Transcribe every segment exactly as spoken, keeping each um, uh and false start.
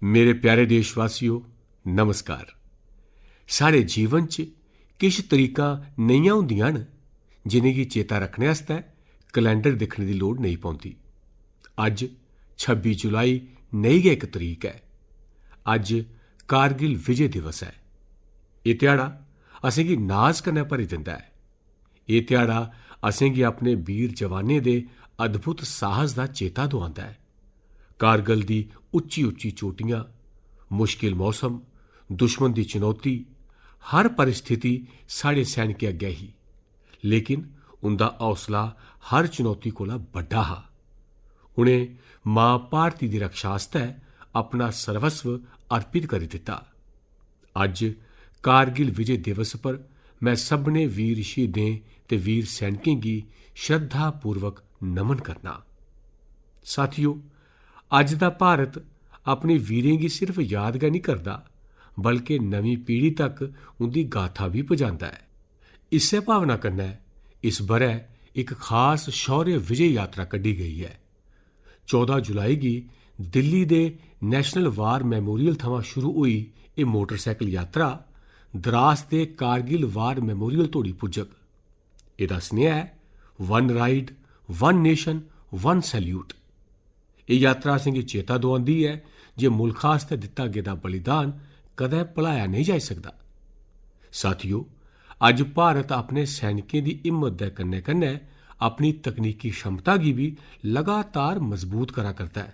मेरे प्यारे देशवासियो, नमस्कार। साढ़े जीवन च किश तरीकां नेहियां होंदियां न जिनेंगी चेता रक्खने आस्तै कैलेंडर दिक्खने दी लोड़ नेईं पौंदी। अज्ज छब्बी जुलाई नेही गै इक तरीक ऐ। अज्ज कारगिल विजय दिवस ऐ। एह् ध्याड़ा असेंगी नाज कन्नै भरी दिंदा ऐ। एह् ध्याड़ा असेंगी अपने वीर जवानें दे अद्भुत साहस दा चेता दुआंदा ऐ। कारगिल दी उच्ची उच्ची चोटियां, मुश्किल मौसम, दुश्मन दी चुनौती, हर परिस्थिति साढ़े सैनिकें अग्गै ही, लेकिन उंदा हौसला हर चुनौती कोला बड्डा हा। उ'नें मां भारती दी रक्षा आस्तै अपना सर्वस्व अर्पित करी दित्ता। अज्ज कारगिल विजय दिवस पर मैं सभनें वीर शहीदें ते वीर सैनिकें गी श्रद्धापूर्वक नमन करना। साथियो, अज्ज दा भारत अपने वीरें गी सिर्फ याद गै निं करदा, बल्के नमीं पीढ़ी तक उंदी गाथा बी पजांदा ऐ। इस्सै भावना कन्नै इस ब'रै इक खास शौर्य विजय यात्रा कड्ढी गेई ऐ। चौदां जुलाई गी दिल्ली दे नेशनल वार मेमोरियल थमां शुरू होई एह् मोटरसाइकिल यात्रा द्रास दे कारगिल वार मेमोरियल धोड़ी पुज्जग। एह्दा सनेहा ऐ, "One ride, one nation, one salute।" एह् यात्रा असेंगी चेता दोआंदी ऐ जे मुल्खा आस्तै दित्ता गेदा बलिदान कदें भुलाया नेईं जाई सकदा। साथियो, अज्ज भारत अपने सैनिकें दी हिम्मत दे कन्नै-कन्नै अपनी तकनीकी क्षमता गी बी लगातार मजबूत करा करदा ऐ।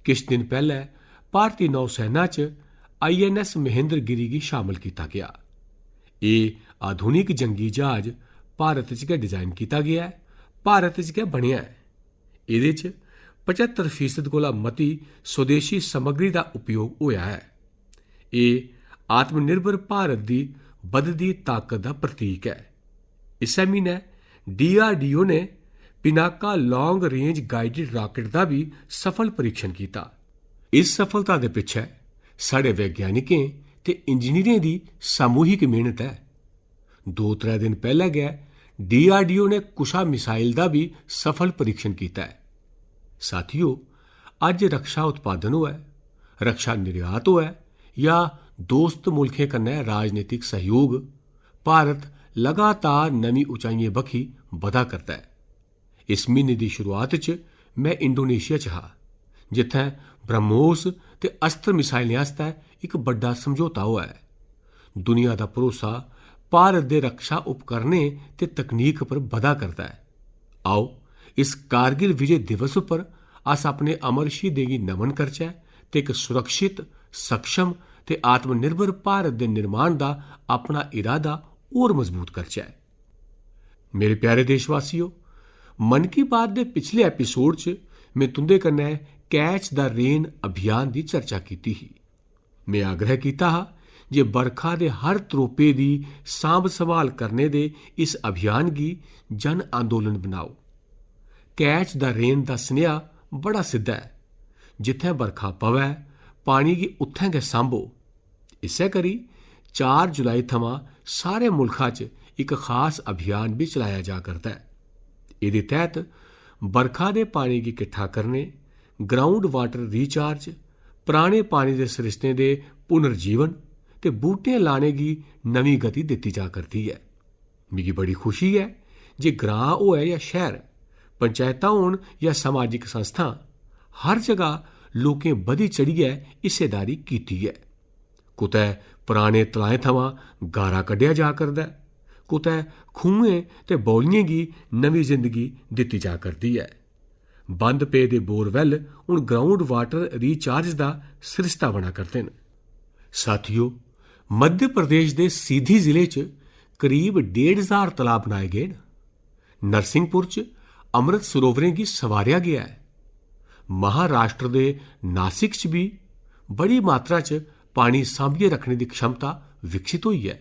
किश दिन पैह्लै भारती नौसेना च आईएनएस महेंद्रगिरी गी शामल कीता गेआ। एह् आधुनिक जंगी ज्हाज भारत च गै डिजाइन कीता गेआ ऐ, भारत च गै बनेआ ऐ। एह्दे च पचत्तर फीसद कोला मती स्वदेशी समग्री दा उपयोग होआ ऐ। एह् आत्मनिर्भर भारत दी बधदी ताकत दा प्रतीक ऐ। इस्सै म्हीनै डीआरडीओ ने Pinaka long range guided rocket दा बी सफल परीक्षण कीता। इस सफलता दे पिच्छै साढ़े वैज्ञानिकें ते इंजीनियरें दी सामूहिक मेहनत ऐ। दो त्रै दिन पैह्लै गै डीआरडीओ ने कुशा मिसाइल दा बी सफल परीक्षण कीता ऐ। साथियो, अज्ज रक्षा उत्पादन होऐ, रक्षा निर्यात होऐ जां दोस्त मुल्खें कन्नै राजनीतिक सैह्योग, भारत लगातार नमीं उचाइयें बक्खी बधा करदा ऐ। इस म्हीने दी शुरुआत च में इंडोनेशिया च हा, जित्थै ब्रह्मोस ते अस्त्र मिसाइलें आस्तै इक बड्डा समझौता होआ ऐ। दुनिया दा भरोसा भारत दे रक्षा उपकरणें ते तकनीक पर बधा करदा ऐ। आओ, इस कारगिल विजय दिवस उप्पर अस अपने अमर शहीदें गी नमन करचै ते इक सुरक्षित, सक्षम ते आत्मनिर्भर भारत दे निर्माण दा अपना इरादा होर मजबूत करचै। मेरे प्यारे देशवासियो, मन की बात दे पिछले एपिसोड च में तुं'दे कन्नै कैच द रेन अभियान दी चर्चा कीती ही। में आग्रह कीता हा जे बरखा दे हर त्रोपे दी सांभ संभाल करने दे इस अभियान गी जन आंदोलन बनाओ। कैच द रेन दा सनेहा बड़ा सिद्धा ऐ, जित्थै बरखा पवै, पानी गी उत्थैं गै सांभो। इस्सै करी चार जुलाई थमां सारे मुल्खा च इक खास अभियान बी चलाया जा करदा ऐ। एह्दे तैह्त बरखा दे पानी गी किट्ठा करने, ग्राउंड वाटर रिचार्ज, पराने पानी दे सरिस्तें दे पुनर्जीवन ते बूह्टें लाने गी नमीं गति दित्ती जा करदी ऐ। मिगी बड़ी खुशी ऐ जे ग्रां होऐ जां शैह्र, पंचैतां होन जां समाजिक संस्थां, हर जगह लोकें बधी चढ़ियै हिस्सेदारी कीती ऐ। कुतै पराने तलाएं थमां गारा कड्ढेआ जा करदा ऐ, कुतै खूहें ते बौलियें गी नमीं जिंदगी दित्ती जा करदी ऐ। बंद पेदे बोरवैल हून ग्राउंड वाटर रिचार्ज दा सरिस्ता बना करदे न। साथियो, मध्य प्रदेश दे सीधी जिले च करीब डेढ़ हजार तलाऽ बनाए गे न। नरसिंहपुर च अमृत सरोवरें गी संवारेआ गेआ ऐ। महाराष्ट्र दे नासिक च बी बड़ी मात्रा च पानी सांभियै रक्खने दी क्षमता विकसित होई ऐ।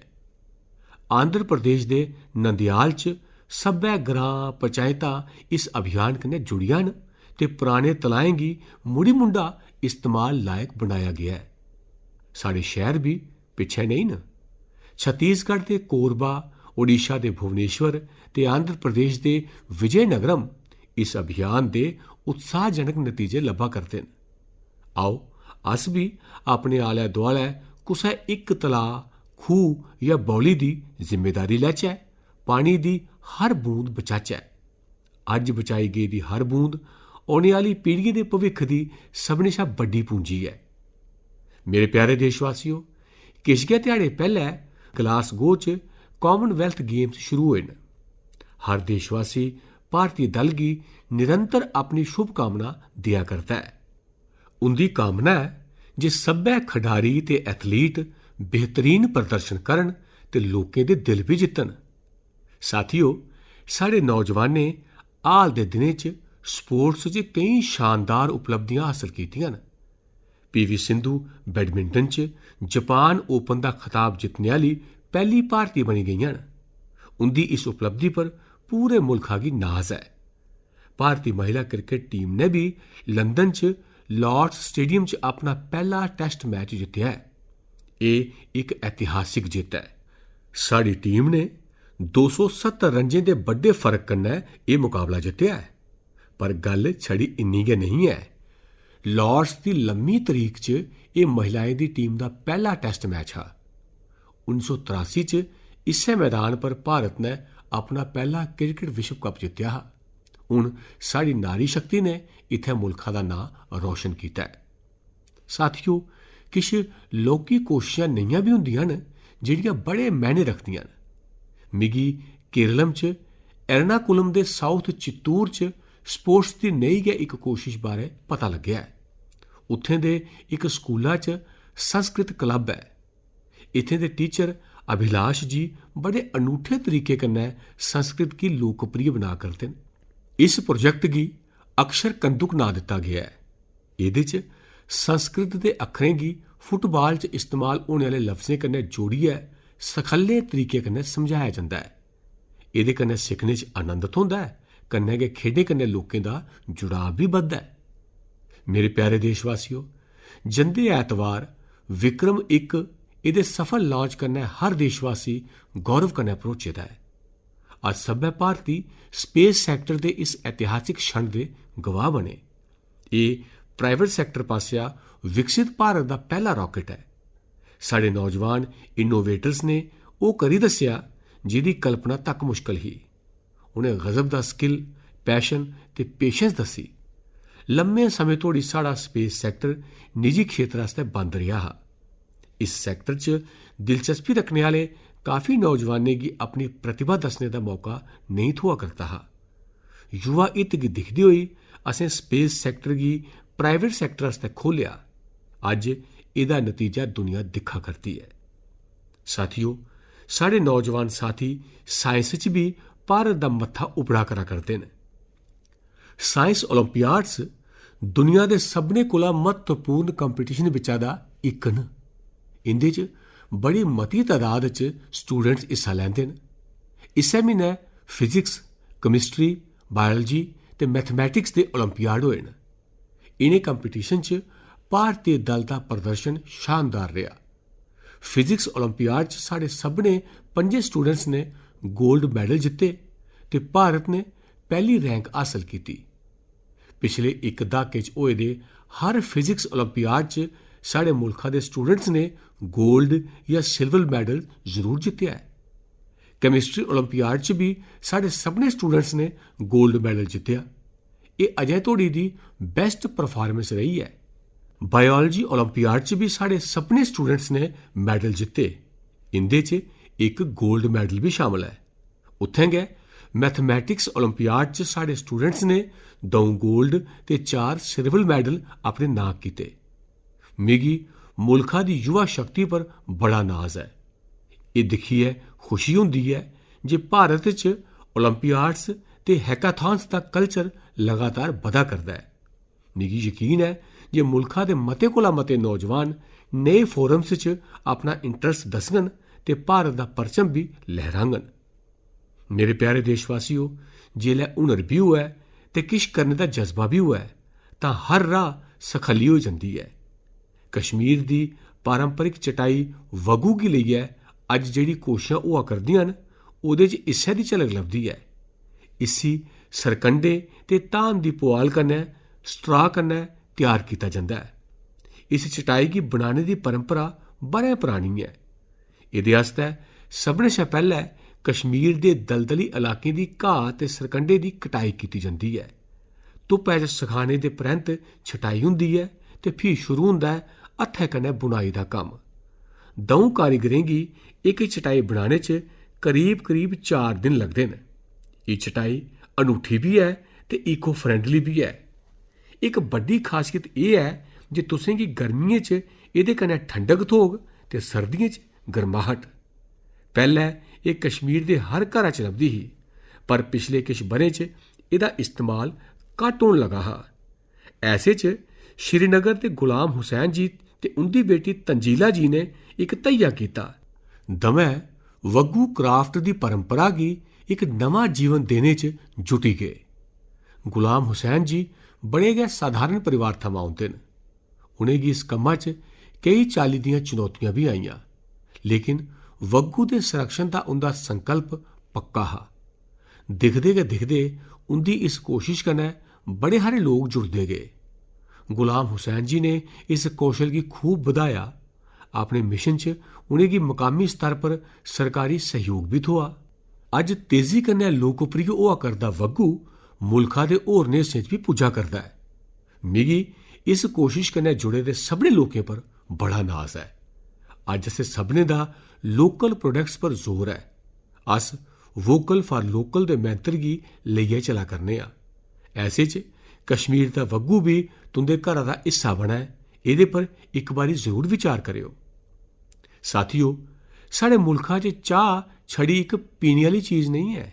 आंध्र प्रदेश दे नंदयाल च सब्भै ग्रां पंचायतां इस अभियान कन्नै जुड़ियां न ते पराने तलाएं गी मुड़ी मुंडा इस्तेमाल लायक बनाया गेआ ऐ। साढ़े शैह्र बी पिच्छें नेईं न। छत्तीसगढ़ दे कोरबा, ओडिशा दे भुवनेश्वर ते आंध्र प्रदेश दे विजयनगरम इस अभियान दे उत्साहजनक नतीजे लब्भा करदे न। आओ, अस बी अपने आलै-दुआलै कुसै इक तलाऽ, खूह् जां बौली दी जिम्मेदारी लैचै, पानी दी हर बूंद बचाचै। अज्ज बचाई गेदी हर बूंद औने आह्ली पीढ़ियें दे भविक्ख दी सभनें शा बड्डी पूंजी ऐ। मेरे प्यारे देशवासियो, किश गै ध्याड़े पैह्लै ग्लासगो च Commonwealth Games शुरू होए न। हर देशवासी भारती दल गी निरंतर अपनी शुभकामना देआ करदा ऐ। उं'दी कामना ऐ जे सब्भै खढारी ते एथलीट बेहतरीन प्रदर्शन करन ते लोकें दे दिल बी जित्तन। साथियो, साढ़े नौजवानें हाल दे दिनें च स्पोर्ट्स च केईं शानदार उपलब्धियां हासल कीतियां न। पीवी सिंधु बैडमिंटन च जापान ओपन दा खताब जित्तने आह्ली पैह्ली भारती बनी गेइयां न। उं'दी इस उपलब्धि पर पूरे मुल्खा गी नाज ऐ। भारती महिला क्रिकेट टीम ने बी लंदन च लॉर्ड्स स्टेडियम च अपना पैह्ला टैस्ट मैच जित्तेआ ऐ। एह् इक ऐतिहासिक जित्त ऐ। साढ़ी टीम ने दो सौ सत्तर रन्जें दे बड्डे फर्क कन्नै एह् मकाबला जित्तेआ ऐ। पर गल्ल छड़ी इन्नी गै नेईं ऐ। लॉर्ड्स दी लम्मी तरीक च एह् महिलाएं दी टीम दा पैह्ला टैस्ट मैच हा। उन्नी सौ त्रासी च इस्सै मैदान पर भारत ने अपना पैह्ला क्रिकेट विश्व कप जित्तेआ हा। हून साढ़ी नारी शक्ति ने इत्थै मुल्खा दा नांऽ रोशन कीता ऐ। साथियो, किश लौह्की कोशशां नेहियां बी होंदियां न जेह्ड़ियां बड़े मैह्ने रखदियां न। मिगी केरलम च एर्नाकुलम दे साउथ चित्तूर च स्पोर्ट्स दी नेही गै इक कोशश बारै पता लग्गेआ ऐ। उत्थें दे इक स्कूला च संस्कृत क्लब ऐ। इत्थें दे टीचर अभिलाष जी बड़े अनूठे तरीके कन्नै संस्कृत गी लोकप्रिय बना करदे न। इस प्रोजेक्ट गी अक्षर कंदुक नांऽ दित्ता गेआ ऐ। एह्दे च संस्कृत दे अक्खरें गी फुटबाल च इस्तेमाल होने आह्ले लफ्जें कन्नै जोड़ियै सखल्ले तरीके कन्नै समझाया जंदा ऐ। एह्दे कन्नै सिक्खने च आनंद थ्होंदा ऐ, कन्नै गै खेढें कन्नै लोकें दा जुड़ाव बी बधदा ऐ। मेरे प्यारे देशवासियो, जंदे ऐतवार विक्रम इक एह्दे सफल लॉन्च कन्नै हर देशवासी गौरव कन्नै भरोचे दा ऐ। अस सब्भै भारती स्पेस सैक्टर दे इस ऐतिहासिक क्षण दे गवाह बने। एह् प्राइवेट सैक्टर पासेआ विकसित भारत दा पैह्ला राकेट ऐ। साढ़े नौजवान इनोवेटर्स ने ओह् करी दस्सेआ जेह्दी कल्पना तक मुश्कल ही। उ'नें गजब दा स्किल, पैशन ते पेशेंस दस्सी। लम्मे समें धोड़ी साढ़ा स्पेस सैक्टर निजी खेतर आस्तै बंद रेहा हा। इस सैक्टर च दिलचस्पी रखने आह्ले काफी नौजवानें गी अपनी प्रतिभा दस्सने दा मौका नेईं थ्होआ करदा हा। युवा हित गी दिखदे होई असें स्पेस सैक्टर गी प्राइवेट सैक्टर आस्तै खोह्लेआ। अज्ज एह्दा नतीजा दुनिया दिक्खा करदी ऐ। साथियो, साढ़े नौजवान साथी साइंस च बी भारत दा मत्था उपड़ा करा करदे न। साइंस ओलंपियाड्स दुनिया दे सभनें कोला म्हत्तवपूर्ण कंपटीशन बिच्चा दा इक न। इं'दे च बड़ी मती तदाद च स्टूडेंट्स हिस्सा लैंदे न। इस्सै म्हीनै फिजिक्स, केमिस्ट्री, बायोलॉजी ते मैथमेटिक्स दे ओलंपियाड होए न। इ'नें कंपटीशन च भारती दल दा प्रदर्शन शानदार रेहा। फिजिक्स ओलंपियाड च साढ़े सभनें पंजें स्टूडेंट्स ने गोल्ड मैडल जित्ते ते भारत ने पैह्ली रैंक हासल कीती। पिछले इक द्हाके च होए दे हर फिजिक्स ओलंपियाड च साढ़े मुल्खा दे स्टूडेंट्स ने गोल्ड जां सिल्वर मैडल जरूर जित्तेआ ऐ। केमिस्ट्री ओलंपियाड च बी साढ़े सभनें स्टूडेंट्स ने गोल्ड मैडल जित्तेआ। एह् अजें धोड़ी दी बेस्ट परफार्मेंस रेही ऐ। बायोलॉजी ओलंपियाड च बी साढ़े सभनें स्टूडेंट्स ने मैडल जित्ते। इं'दे च इक गोल्ड मैडल बी शामल ऐ। उत्थें गै मैथमेटिक्स ओलंपियाड च साढ़े स्टूडेंट्स ने द'ऊं गोल्ड ते चार सिल्वर मैडल अपने नांऽ कीते। मिगी मुल्खा दी युवा शक्ति पर बड़ा नाज ऐ। एह् दिक्खियै खुशी होंदी ऐ जे भारत च ओलंपियाड्स ते हैकाथॉन्स दा कल्चर लगातार बधा करदा ऐ। मिगी यकीन ऐ जे मुल्खा दे मते कोला मते नौजवान नेह् फोरम्स च अपना इंटरस्ट दस्सङन ते भारत दा परचम बी लहराङन। मेरे प्यारे देशवासियो, जेल्लै हुनर बी होऐ ते किश करने दा जज्बा बी होऐ, तां हर राह् सखल्ली होई जंदी ऐ। कश्मीर दी पारंपरिक चटाई वगू गी लेइयै अज्ज जेह्ड़ी कोशशां होआ करदियां न, ओह्दे च इस्सै दी झलक लभदी ऐ। इसी सरकंडे ते धान दी पुआल कन्नै, स्ट्रा कन्नै त्यार कीता जंदा ऐ। इस चटाई गी बनाने दी परंपरा ब'रें परानी ऐ। एह्दे आस्तै सभनें शा पैह्लै कश्मीर दे दलदली इलाकें दी घाऽ ते सरकंढे दी कटाई कीती जंदी ऐ। धुप्पै च सखाने दे परैंत्त छटाई होंदी ऐ ते फ्ही शुरू होंदा ऐ हत्थै कन्नै बुनाई दा कम्म। द'ऊं कारीगरें गी इक चटाई बनाने च करीब-करीब चार दिन लगदे न। एह् चटाई अनूठी बी ऐ ते इको फ्रेंडली बी ऐ। इक बड्डी खासियत एह् ऐ जे तुसें गी गर्मियें च एह्दे कन्नै ठंडक थ्होग ते सर्दियें च गर्माहट। पैह्लै एह् कश्मीर दे हर घरा च लभदी ही, पर पिछले किश ब'रें च एह्दा इस्तेमाल घट्ट होन लगा हा। ऐसे च श्रीनगर दे गुलाम हुसैन जी ते उं'दी बेटी तंजीला जी ने इक धैया कीता। दमैं वग्गू क्राफ्ट दी परंपरा गी इक नमां जीवन देने च जुटी गे। गुलाम हुसैन जी बड़े गै सधारण परिवार थमां औंदे न। उ'नेंगी इस कम्मा च केई चाल्ली दियां चुनौतियां बी आइयां, लेकिन वग्गू दे संरक्षण दा उं'दा संकल्प पक्का हा। दिखदे गै दिखदे उं'दी इस कोशश कन्नै बड़े हारे लोक जुड़दे गे। गुलाम हुसैन जी ने इस कौशल गी खूब बधाया। अपने मिशन च उ'नेंगी मकामी स्तर पर सरकारी सैह्योग बी थ्होआ। अज्ज तेजी कन्नै लोकप्रिय होआ करदा वग्गू मुल्खा दे होरनें हिस्सें च बी पुज्जा करदा ऐ। मिगी इस कोशश कन्नै जुड़े दे सभनें लोकें पर बड़ा नाज ऐ। अज्ज असें सभनें दा लोकल प्रोडक्ट्स पर जोर ऐ। अस वोकल फॉर लोकल दे मैंतर गी लेइयै चला करने आं। ऐसे च कश्मीर दा वग्गू बी तुं'दे घरा दा हिस्सा बनै, एह्दे पर इक बारी जरूर विचार करेओ। साथियो, साढ़े मुल्खा च चाह् छड़ी इक पीने आह्ली चीज नेईं ऐ,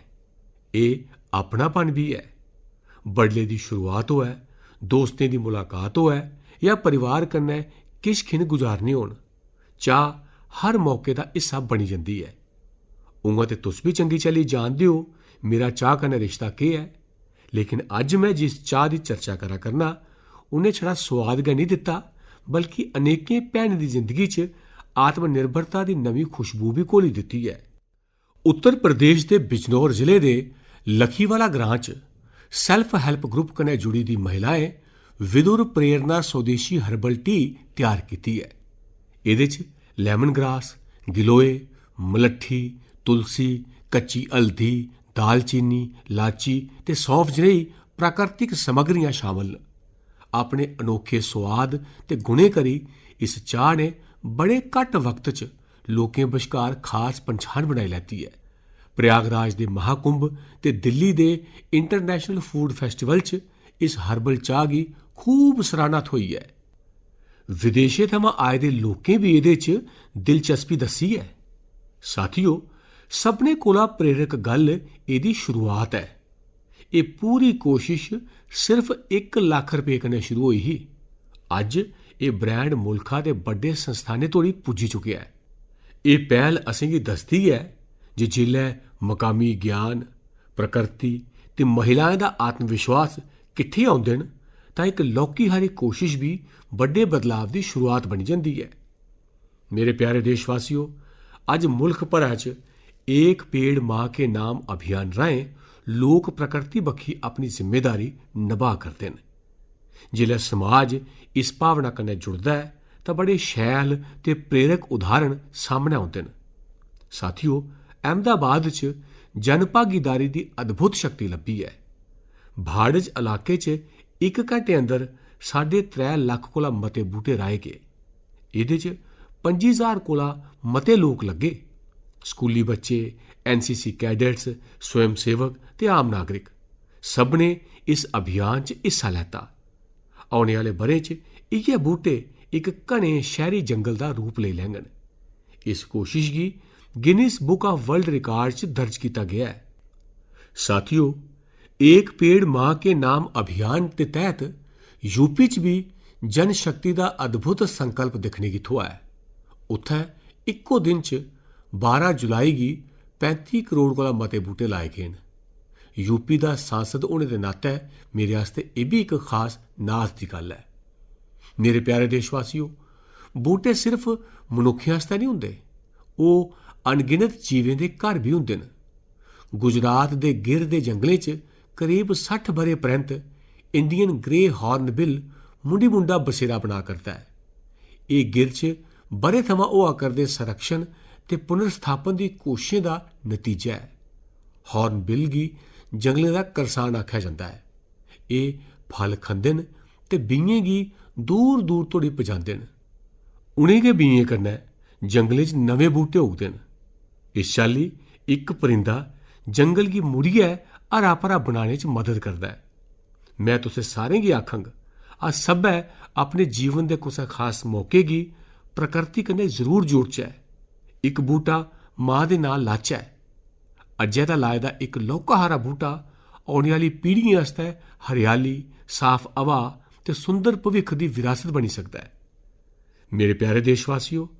एह् अपनापन बी ऐ। बडले दी शुरुआत होऐ, दोस्तें दी मुलाकात होऐ जां परिवार कन्नै किश खिन गुजारने होन, चाह् हर मौके दा हिस्सा बनी जंदी ऐ। उ'आं ते तुस बी चंगी चाल्ली जानदे ओ मेरा चाह् कन्नै रिश्ता केह् ऐ, लेकिन अज्ज में जिस चाह् दी चर्चा करा करना, उ'न्नै छड़ा सोआद गै निं दित्ता, बल्कि अनेकें भैनें दी जिंदगी च आत्मनिर्भरता दी नमीं खुशबू बी घोली दित्ती ऐ। उत्तर प्रदेश दे बिजनौर जिले दे लखीवाला ग्रां च सेल्फ हेल्प ग्रुप कन्नै जुड़ी दी महिलाएं विदुर प्रेरणा स्वदेशी हर्बल टी त्यार कीती ऐ। एह्दे च लेमन ग्रास, गिलोए, मलट्ठी, तुलसी, कच्ची हल्दी, दालचीनी, लाची ते सौंफ जनेही प्राकृतिक समग्रियां शामल न। अपने अनोखे सोआद ते गुणें करी इस चाह् ने बड़े घट्ट वक्त च लोकें बश्कार खास पन्छान बनाई लैती ऐ। प्रयागराज दे महाकुंभ ते दिल्ली दे इंटरनेशनल फूड फेस्टिवल च इस हर्बल चाह् गी खूब सराहना थ्होई ऐ। विदेशें थमां आए दे लोकें बी एह्दे च दिलचस्पी दस्सी ऐ। साथियो, सभनें कोला प्रेरक गल्ल एह्दी शुरुआत ऐ। एह् पूरी कोशश सिर्फ इक लक्ख रपेऽ कन्नै शुरू होई ही। अज्ज एह् ब्रांड मुल्खा दे बड्डे संस्थानें तोड़ी पुज्जी चुकेआ ऐ। एह् पैह्ल असेंगी दसदी ऐ जे जिसलै मकामी ज्ञान, प्रकृति ते महिलाएं दा आत्मविश्वास किट्ठे औंदे न, तां इक लौह्की हारी कोशश बी बड्डे बदलाव दी शुरुआत बनी जंदी ऐ। मेरे प्यारे देशवासियो, अज्ज मुल्ख भरै च एक पेड़ मां के नाम अभियान राहें लोक प्रकृति बक्खी अपनी जिम्मेदारी नभाऽ करदे न। जिसलै समाज इस भावना कन्नै जुड़दा ऐ, तां बड़े शैल ते प्रेरक उदाहरण सामनै औंदे न। साथियो, अहमदाबाद च जन भागीदारी दी अद्भुत शक्ति लब्भी ऐ। भाड़ज इलाके च इक घैंटे अंदर साढ़े त्रै लक्ख कोला मते बूह्टे राहे गे। एह्दे च पंजी ज्हार कोला मते लोक लग्गे। स्कूली बच्चे, एनसीसी कैडेट्स, स्वयंसेवक ते आम नागरिक, सभनें इस अभियान च हिस्सा लैता। औने आह्ले ब'रें च इ'यै बूह्टे इक घने शैह्री जंगल दा रूप लेई लैङन। इस कोशश गी Guinness book of world record च दर्ज कीता गेआ ऐ। साथियो, एक पेड़ मां के नाम अभियान दे तैह्त यूपी च बी जनशक्ति दा अद्भुत संकल्प दिक्खने गी थ्होआ ऐ। उत्थै इक्को दिन च बारां जुलाई गी पैंती करोड़ कोला मते बूह्टे लाए गे न। यूपी दा सांसद होने दे नातै मेरे आस्तै एह् बी इक खास नाज दी गल्ल ऐ। मेरे प्यारे देशवासियो, बूह्टे सिर्फ मनुक्खें आस्तै निं होंदे, ओह् अनगिनत जीवें दे घर बी होंदे न। गुजरात दे गिर दे जंगलें च करीब सट्ठ ब'रे परैंत्त इंडियन ग्रे हॉर्नबिल मुंडी मुंडा बसेरा बना करदा ऐ। एह् गिर च ब'रें थमां होआ करदे संरक्षण ते पुनर्स्थापन दी कोशशें दा नतीजा ऐ। हॉर्नबिल गी जंगलें दा करसान आखेआ जंदा ऐ। एह् फल खंदे न ते बीएं गी दूर-दूर धोड़ी पजांदे न। उ'नें गै बीएं कन्नै जंगलें च नमें बूह्टे उगदे न। इस चाल्ली इक परिंदा जंगल गी मुड़ियै हरा-भरा बनाने च मदद करदा ऐ। में तुसें सारें गी आखंग, अस सब्भै अपने जीवन दे कुसै खास मौके गी प्रकृति कन्नै जरूर जोड़चै। इक बूह्टा मां दे नांऽ लाचै। अज्जै दा लाए दा इक लौह्का हारा बूह्टा औने आह्ली पीढ़ियें आस्तै हरियाली, साफ हवा ते सुंदर भविक्ख दी विरासत बनी सकदा ऐ। मेरे प्यारे देशवासियो,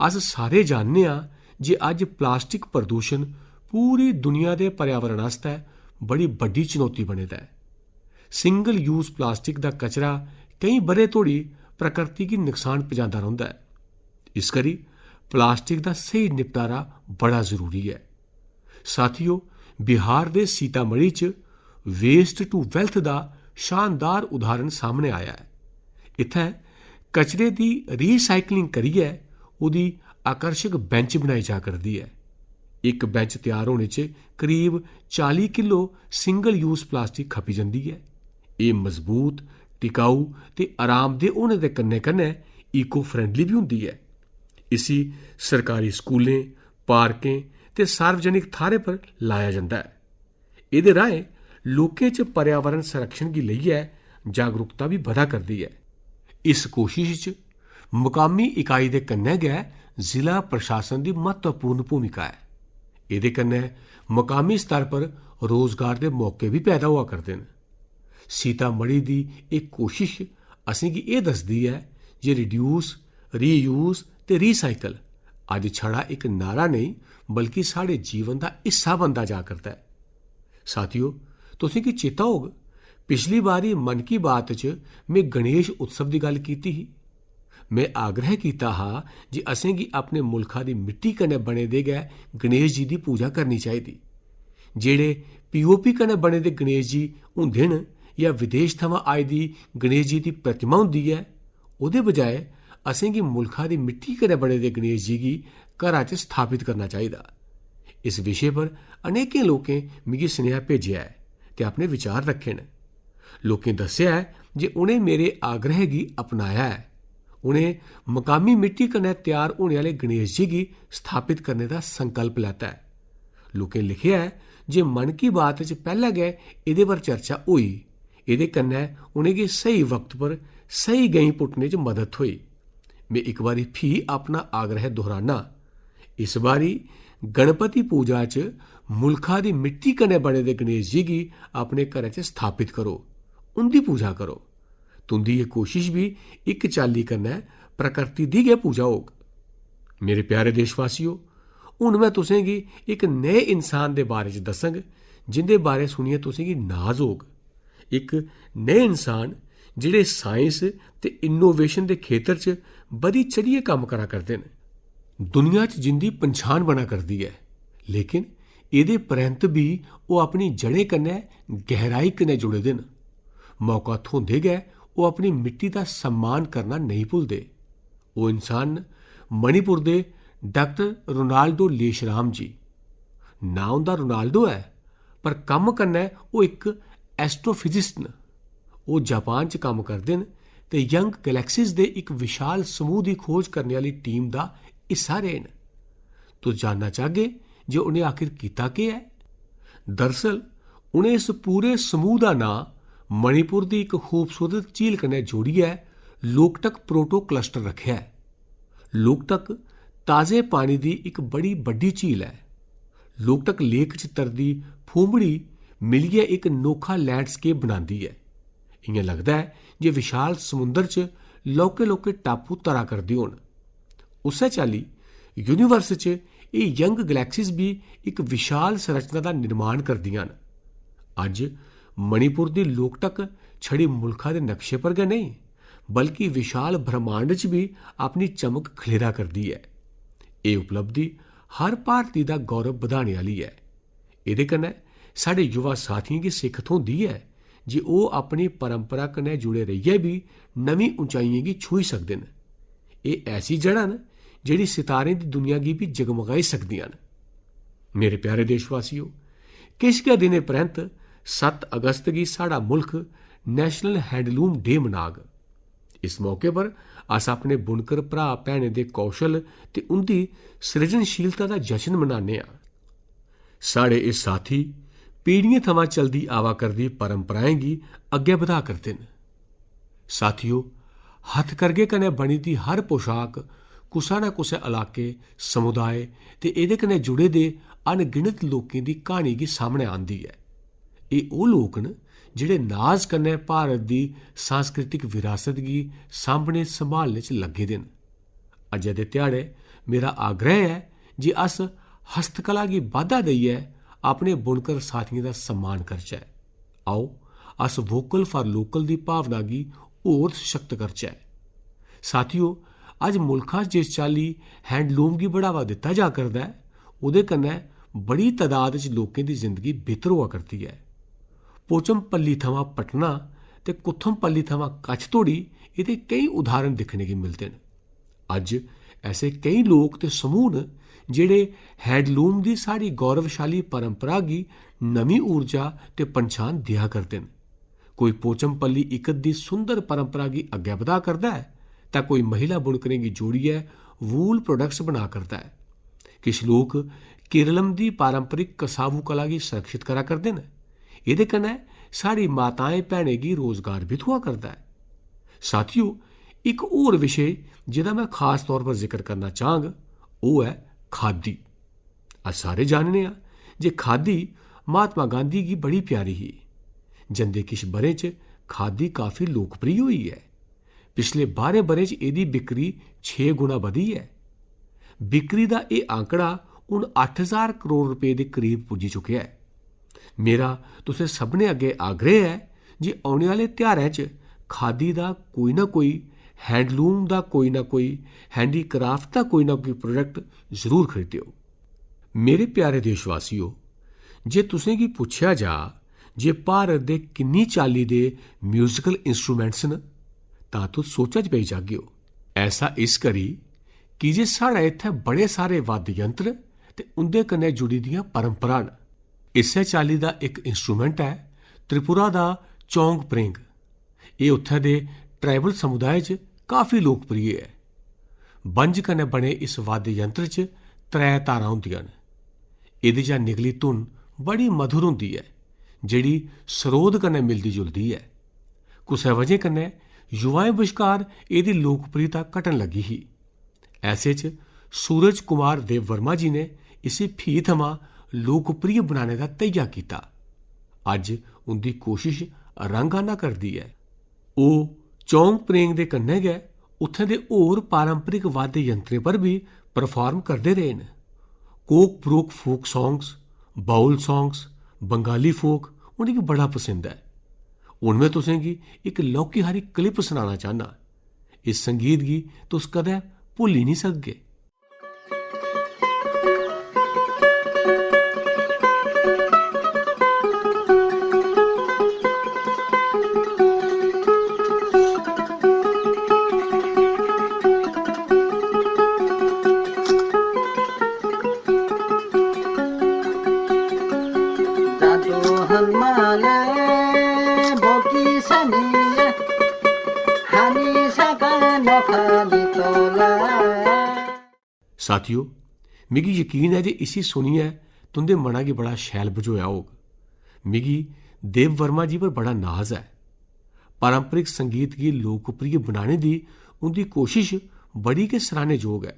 अस सारे जानने आं जे अज्ज प्लास्टिक प्रदूषण पूरी दुनिया दे पर्यावरण आस्तै बड़ी बड्डी चुनौती बने दा ऐ। सिंगल यूज प्लास्टिक दा कचरा केईं ब'रे धोड़ी प्रकृति गी नुकसान पजांदा रौंह्दा ऐ। इस करी प्लास्टिक दा स्हेई निपटारा बड़ा जरूरी ऐ। साथियो, बिहार दे सीतामढ़ी च वेस्ट टू वेल्थ दा शानदार उदाहरण सामने आया ऐ। इत्थै कचरे दी रीसाइक्लिंग करियै ओह्दी आकर्शक बेंच बनाई जा करदी ऐ। इक बेंच त्यार होने च करीब चाली किलो सिंगल यूज प्लास्टिक खपी जंदी ऐ। एह् मजबूत, टिकाऊ ते आरामदेह होने दे कन्नै-कन्नै इको फ्रेंडली बी होंदी ऐ। इसी सरकारी स्कूलें, पार्कें ते सार्वजनिक थाह्रें पर लाया जंदा ऐ। एह्दे राहें लोकें च पर्यावरण संरक्षण गी लेइयै जागरूकता बी बधा करदी ऐ। इस कोशश च मकामी इकाई दे कन्नै गै जिला प्रशासन दी म्हत्तवपूर्ण भूमिका ऐ। एह्दे कन्नै मकामी स्तर पर रोजगार दे मौके बी पैदा होआ करदे न। सीतामढ़ी दी एह् कोशश असेंगी एह् दसदी ऐ जे रिड्यूस, रीयूज ते रीसाइकल अज्ज छड़ा इक नारा नेईं, बल्कि साढ़े जीवन दा हिस्सा बनदा जा करदा ऐ। साथियो, तुसेंगी चेता होग, पिछली बारी मन की बात च में गणेश उत्सव दी गल्ल कीती ही। में आग्रह कीता हा जे असेंगी अपने मुल्खा दी मिट्टी कन्नै बने दे गै गणेश जी दी पूजा करनी चाहिदी। जेह्ड़े पीओपी कन्नै बने दे गणेश जी होंदे न जां विदेश थमां आई दी गणेश जी दी प्रतिमा होंदी ऐ, ओह्दे बजाए असेंगी मुल्खा दी मिट्टी कन्नै बने दे गणेश जी गी घरा च स्थापत करना चाहिदा। इस विशे पर अनेकें लोकें मिगी सनेहा भेजेआ ऐ ते अपने विचार रक्खे न। लोकें दस्सेआ ऐ जे उ'नें मेरे आग्रह गी अपनाया ऐ। उ'नें मकामी मिट्टी कन्नै त्यार होने आह्ले गणेश जी गी स्थापत करने दा संकल्प लैता ऐ। लोकें लिखेआ ऐ जे मन की बात च पैह्लें गै एह्दे पर चर्चा होई। एह्दे कन्नै उ'नेंगी स्हेई वक्त पर स्हेई गैंई पुट्टने च मदद थ्होई। में इक बारी फ्ही अपना आग्रह दोहराना, इस बारी गणपति पूजा च मुल्खा दी मिट्टी कन्नै बने दे गणेश जी गी अपने घरै च स्थापत करो, उं'दी पूजा करो। तुं'दी एह् कोशश बी इक चाल्ली कन्नै प्रकृति दी गै पूजा होग। मेरे प्यारे देशवासियो, हून में तुसेंगी इक नेह् इंसान दे बारे च दस्संग, जिं'दे बारे सुनियै तुसेंगी नाज होग। इक नेह् इंसान जेह्ड़े साइंस ते इनोवेशन दे खेतर च बधी चढ़ियै कम्म करा करदे न। दुनिया च जिं'दी पंछान बना करदी ऐ, लेकिन एह्दे परैंत बी ओह् अपनी जड़ें कन्नै गैहराई कन्नै जुड़े दे न। मौका थ्होंदे गै ओह् अपनी मिट्टी दा सम्मान करना नेईं भुलदे। ओह् इंसान न मणिपुर दे डाक्टर रोनाल्डो लेशराम जी। नांऽ उं'दा रोनाल्डो ऐ, पर कम्म कन्नै ओह् इक एस्ट्रोफिजिस्ट न। ओह् जापान च कम्म करदे न ते यंग गैलेक्सीज दे इक विशाल समूह दी खोज करने आह्ली टीम दा हिस्सा रेह् न। तुस जानना चाहगे जे उ'नें आखिर कीता केह् ऐ? दरअसल, उ'नें इस पूरे समूह दा नांऽ मणिपुर दी इक खूबसूरत झील कन्नै जोड़ियै लोकटक प्रोटो क्लस्टर रक्खेआ ऐ। लोकटक ताजे पानी दी इक बड़ी बड्डी झील ऐ। लोकटक लेक च तरदी फूमड़ी मिलियै इक नोखा लैंडस्केप बनांदी ऐ। इ'यां लगदा ऐ जे विशाल समुंदर च लौह्के-लौह्के टापू तरा करदे होन। उस्सै चाल्ली यूनिवर्स च एह् यंग गैलेक्सीज बी इक विशाल संरचना दा निर्माण करदियां न। अज्ज मणिपुर दी लोकटक छड़ी मुल्खा दे नक्शे पर गै नेईं, बल्कि विशाल ब्रह्मांड च बी अपनी चमक खलेरा करदी ऐ। एह् उपलब्धि हर भारती दा गौरव बधाने आह्ली ऐ। एह्दे कन्नै साढ़े युवा साथियें गी सिक्ख थ्होंदी ऐ जे ओह् अपनी परंपरा कन्नै जुड़े रेहियै बी नमीं उंचाइयें गी छूही सकदे न। एह् ऐसी जड़ां न जेह्ड़ी सितारें दी दुनिया गी बी जगमगाई सकदियां न। मेरे प्यारे देशवासियो, किश गै दिनें परैंत सत्त अगस्त गी साढ़ा मुल्ख National Handloom Day मनाग। इस मौके पर अस अपने बुनकर भ्राऽ भैनें दे कौशल ते उं'दी सृजनशीलता दा जश्न मनाने आं। साढ़े एह् साथी पीढ़ियें थमां चलदी आवा करदी परंपराएं गी अग्गें बधा करदे न। साथियो, हथकरघे कन्नै बनी दी हर पोशाक कुसै ना कुसै इलाके, समुदाय ते एह्दे कन्नै जुड़े दे अनगिनत लोकें दी क्हानी गी सामनै आंदी ऐ। एह् ओह् लोक न जेह्ड़े नाज कन्नै भारत दी सांस्कृतिक विरासत गी सामनै संभालने च लग्गे दे न। अज्जै दे ध्याड़े मेरा आग्रह ऐ जे अस हस्तकला गी बाधा देइयै अपने बुनकर साथियें दा सम्मान करचै। आओ, अस Vocal for Local दी भावना गी होर सशक्त करचै। साथियो, अज्ज मुल्खा च जिस चाल्ली हैंडलूम गी बढ़ावा दित्ता जा करदा ऐ, ओह्दे कन्नै बड़ी तदाद च लोकें दी जिंदगी बेहतर होआ करदी ऐ। पोचमपल्ली थमां पटना ते कुथमपल्ली थमां कच्छ धोड़ी एह्दे केई उदाहरण दिक्खने गी मिलदे न। अज्ज ऐसे केई लोक ते समूह न जेह्ड़े हैंडलूम दी साढ़ी गौरवशाली परंपरा गी नमीं ऊर्जा ते पंछान देआ करदे न। कोई पोचमपल्ली इकत दी सुंदर परंपरा गी अग्गै बधा करदा ऐ, तां कोई महिला बुनकरें गी जोड़ियै वूल प्रोडक्ट्स बना करदा ऐ। किश लोक केरलम दी पारंपरिक कसावू कला गी संरक्षित करा करदे न। एह्दे कन्नै साढ़ी माताएं भैनें गी रोजगार बी थ्होआ करदा ऐ। साथियो, इक होर विशे जेह्दा में खास तौर पर जिक्र करना चाह्ङ, ओह् ऐ खादी। अस सारे जानने आं जे खादी महात्मा गांधी गी बड़ी प्यारी ही। जंदे किश ब'रें च खादी काफी लोकप्रिय होई ऐ। पिछले बारें ब'रें च एह्दी बिक्री छे गुणा बधी ऐ। बिक्री दा एह् आंकड़ा हून अट्ठ ज्हार करोड़ रपेऽ दे करीब पुज्जी चुकेआ ऐ। मेरा तुसें सभनें अग्गें आग्रह ऐ जे औने आह्ले ध्यारें च खादी दा कोई ना कोई, हैंडलूम दा कोई ना कोई, हैंडीक्राफ्ट दा कोई ना कोई प्रोडक्ट जरूर खरीदेओ। मेरे प्यारे देशवासियो, जे तुसें गी पुच्छेआ जा जे भारत दे किन्नी चाल्ली दे म्यूजिकल इंस्ट्रूमेंट्स न, तां तुस सोचा च पेई जागेओ। ऐसा इस करी की जे साढ़े इत्थै बड़े सारे वाद्य यंत्र ते उं'दे कन्नै जुड़ी दियां परंपरां न। इस्सै चाल्ली दा इक इंस्ट्रूमेंट ऐ त्रिपुरा दा चौंग प्रेंग। एह् उत्थै दे ट्राइबल समुदाय च काफी लोकप्रिय ऐ। बंज कन्नै बने इस वाद्य यंत्र च त्रै तारां होंदियां न। एह्दे चा निकली धुन बड़ी मधुर होंदी ऐ, जेह्ड़ी सरोद कन्नै मिलदी जुलदी ऐ। कुसै वजह कन्नै युवाएं बश्कार एह्दी लोकप्रियता घटन लगी ही। ऐसे च सूरज कुमार देव वर्मा जी ने इसी फ्ही थमां लोकप्रिय बनाने दा धैया कीता। अज्ज उं'दी कोशश रंग आना करदी ऐ। ओह् चौंग प्रेंग दे कन्नै गै उत्थें दे होर पारंपरिक वाद्य यंत्रें पर बी परफार्म करदे रेह् न। Kokborok folk songs, Baul songs, Bengali folk उ'नेंगी बड़ा पसंद ऐ। हून में तुसेंगी इक लौह्की हारी क्लिप सनाना चाह्न्नां। इस संगीत गी तुस कदें भुल्ली निं सकगे। Dadu hanmale boki saniye hani sagana phali tola। साथियो, मिगी यकीन ऐ जे इसी सुनियै तुं'दे मना गी बड़ा शैल बझोआ होग। मिगी देव वर्मा जी पर बड़ा नाज ऐ। पारंपरिक संगीत गी लोकप्रिय बनाने दी उं'दी कोशश बड़ी गै सराहनेजोग ऐ।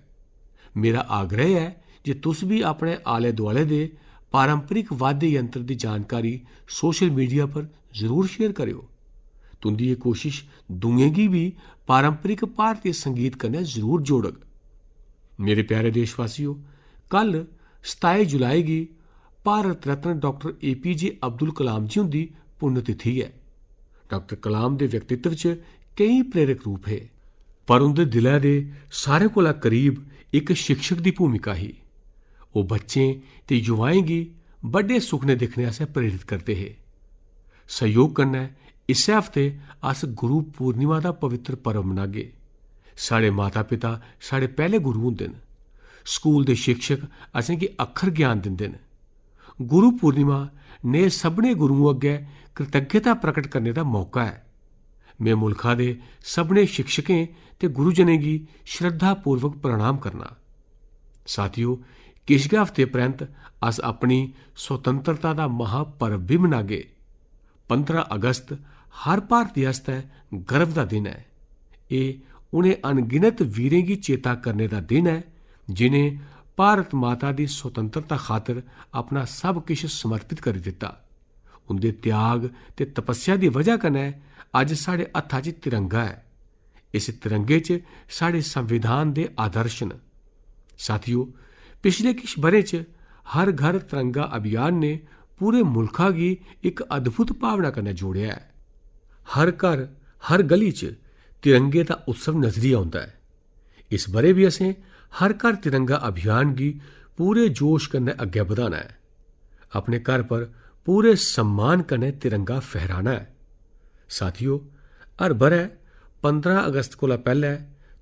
मेरा आग्रह ऐ जे तुस बी अपने आले-दुआले दे पारंपरिक वाद्य यंत्र दी जानकारी सोशल मीडिया पर जरूर शेयर करेओ। तुं'दी एह् कोशश दूएं गी बी पारंपरिक भारती संगीत कन्नै जरूर जोड़ग। मेरे प्यारे देशवासियो, कल सताई जुलाई गी Bharat Ratna doctor A P J Abdul Kalam ji हुंदी पुण्यतिथि ऐ। डाक्टर कलाम दे व्यक्तित्व च केई प्रेरक रूप हे, पर उं'दे दिलै दे सारें कोला करीब इक शिक्षक दी भूमिका ही। ओह् बच्चें ते युवाएं गी बड्डे सुखने दिक्खने आस्तै प्रेरित करदे हे। सहयोग कन्नै इस्सै हफ्ते अस गुरु पूर्णिमा दा पवित्र पर्व मनागे। साढ़े माता पिता साढ़े पैह्ले गुरु होंदे न। स्कूल दे शिक्षक असेंगी अक्खर ज्ञान दिंदे न। गुरु पूर्णिमा नेह् सभनें गुरुओं अग्गै कृतज्ञता प्रकट करने दा मौका ऐ। में मुल्खा दे सभनें शिक्षकें ते गुरुजनें गी श्रद्धापूर्वक प्रणाम करना। साथियो, किश गै हफ्ते परैंत अस अपनी स्वतंत्रता दा महापर्व बी मनागे। पंदरां अगस्त हर भारती आस्तै गर्व दा दिन ऐ। एह् उ'नें अनगिनत वीरें गी चेता करने दा दिन ऐ, जिनें भारत माता दी स्वतंत्रता खातर अपना सब किश समर्पित करी दित्ता। उं'दे त्याग ते तपस्या दी वजह कन्नै अज्ज साढ़े हत्था च तिरंगा ऐ। इस तिरंगे च साढ़े संविधान दे आदर्श न। साथियो, पिछले किश ब'रें च हर घर तिरंगा अभियान ने पूरे मुल्खा गी इक अद्भुत भावना कन्नै जोड़ेआ ऐ। हर घर, हर गली च तिरंगे दा उत्सव नजरी औंदा ऐ। इस ब'रे बी असें हर घर तिरंगा अभियान गी पूरे जोश कन्नै अग्गै बधाना ऐ। अपने घर पर पूरे सम्मान कन्नै तिरंगा फहराना ऐ। साथियो, हर ब'रै पंदरां अगस्त कोला पैह्लै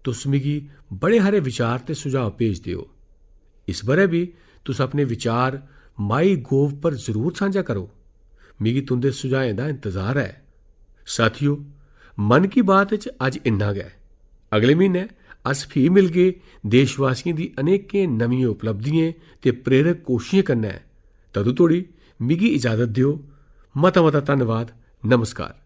तुस मिगी बड़े हारे विचार ते सुझाव भेजदे ओ। इस ब'रै बी तुस अपने विचार माई गोव पर जरूर सांझा करो। मिगी तुं'दे सुझाएं दा इंतजार ऐ। साथियो, मन की बात च अज्ज इन्ना गै। अगले म्हीनै अस फ्ही मिलगे देशवासियें दी अनेकें नमियें उपलब्धियें ते प्रेरक कोशिशें कन्नै। तदू तोड़ी मिगी इजाजत देओ। मता मता धन्नवाद। नमस्कार।